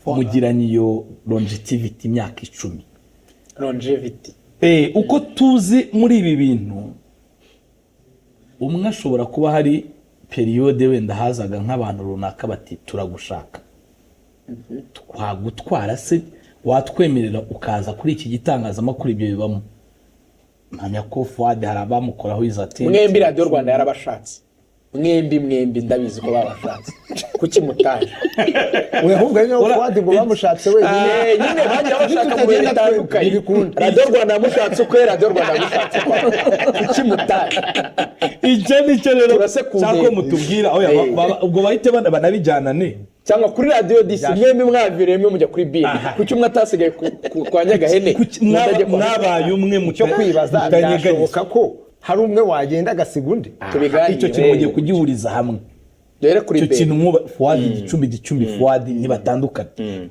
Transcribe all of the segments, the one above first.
Mugiranye iyo longevity, imyaka 10. Longevity. Uko tuzi muri ibi bintu, umwe ashobora kuba hari période wenda hazaga nk'abantu runaka bati: "Turagushaka, twagutwara se, watwemerera ukaza kuri iki gitangazamakuru?" Ibyo bibamo, mpamya ko Fuad hari abamukoraho izo atenti. Mwembi Radiyo Rwanda yarabashatse mwembi, mwembi ndabizi ko babashatse. Kuki mutaje? We, ahubwo ari nawe Fuad ngo bamushatse wenyine. Nyine bagiye bashaka mu bihe Nitutagenda bitandukanye. ntibikunda. Radiyo Rwanda yamushatse ukwe, Radiyo Rwanda yamushatse ukwe. Kuki mutaje? Icyo nicyo rero Turase ku cyangwa ntego. mutubwira oya, ubwo bahite banabijyanane. Cyangwa kuri Radiyo 10, mwembi mwaviriye mwe mujya kuri bini, kuki umwe atasigaye kwa Nyagahene? Kuki undi ajye kwa mwabaye umwe Cyo kwibaza, mutanyeganyezwa? Byashoboka ko hari umwe wagenda agasiga undi? Tubiganire. Icyo kintu mugiye kugihuriza hamwe. Duhere kuri Icyo Ben. kintu mwuba Fuad Gicumbi, Gicumbi Fuad, ntibatandukanye.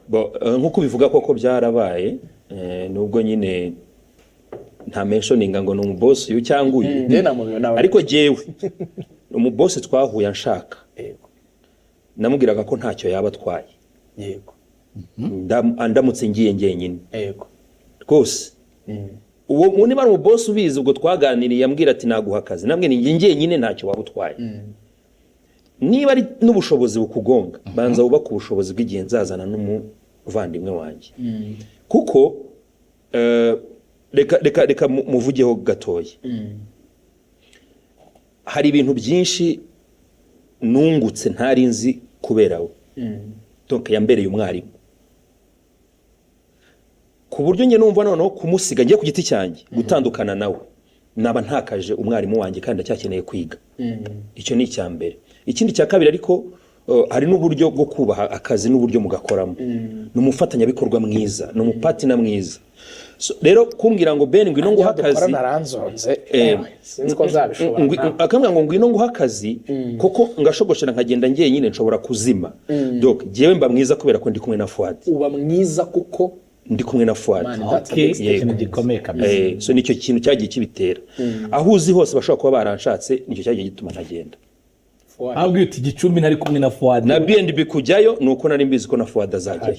Bo, nk'uko ubivuga koko byarabaye, nubwo nyine nta mentioninga ngo ni umubosi uyu cyangwa uyu. Njye namubona. Ariko jyewe umubosi twahuye anshaka, namubwiraga ko ntacyo yaba atwaye ndamutse ngiye njyenyine rwose. Uwo niba ari umubosi ubizi, ubwo twaganiriye yambwira ati: "Naguha akazi." Nambwira njye njyenyine ntacyo waba utwaye. Niba ari n'ubushobozi bukugonga, banza wubake ubushobozi bw'igihe nzazana n'umuvandimwe wanjye. Kuko reka muvugeho gatoya. Hari ibintu byinshi nungutse ntari nzi kubera we. Donc yambereye umwarimu ku buryo njye numva noneho kumusiga ngiye ku giti cyanjye, gutandukana nawe, naba ntakaje umwarimu wanjye kandi ndacyakeneye kwiga. Icyo ni icya mbere. Ikindi cya kabiri ariko, hari n'uburyo bwo kubaha akazi n'uburyo mugakoramo. Ni umufatanyabikorwa mwiza, ni umupartner mwiza. So, rero kumbwira ngo: "Ben, ngwino nguhe akazi." Dukorana aranzonze. Ewe, sinzi ko nzabishobora nawe. Akambwira ngo: "Ngwino nguhe akazi," koko ngashogoshera nkagenda njyenyine nshobora kuzima. Donc jyewe mba mwiza kubera ko ndi kumwe na Fuad. Uba mwiza kuko Ndi kumwe na Fuad. Man, that's a Okay, big statement. ikintu gikomeye kabisa. So nicyo kintu cyagiye kibitera. Aho uzi hose bashobora kuba baranshatse, nicyo cyagiye gituma ntagenda. Fuad. Ahubwo uti Gicumbi ntari kumwe na Fuad. Na B&B kujyayo ni uko nari mbizi ko na Fuad azajyayo.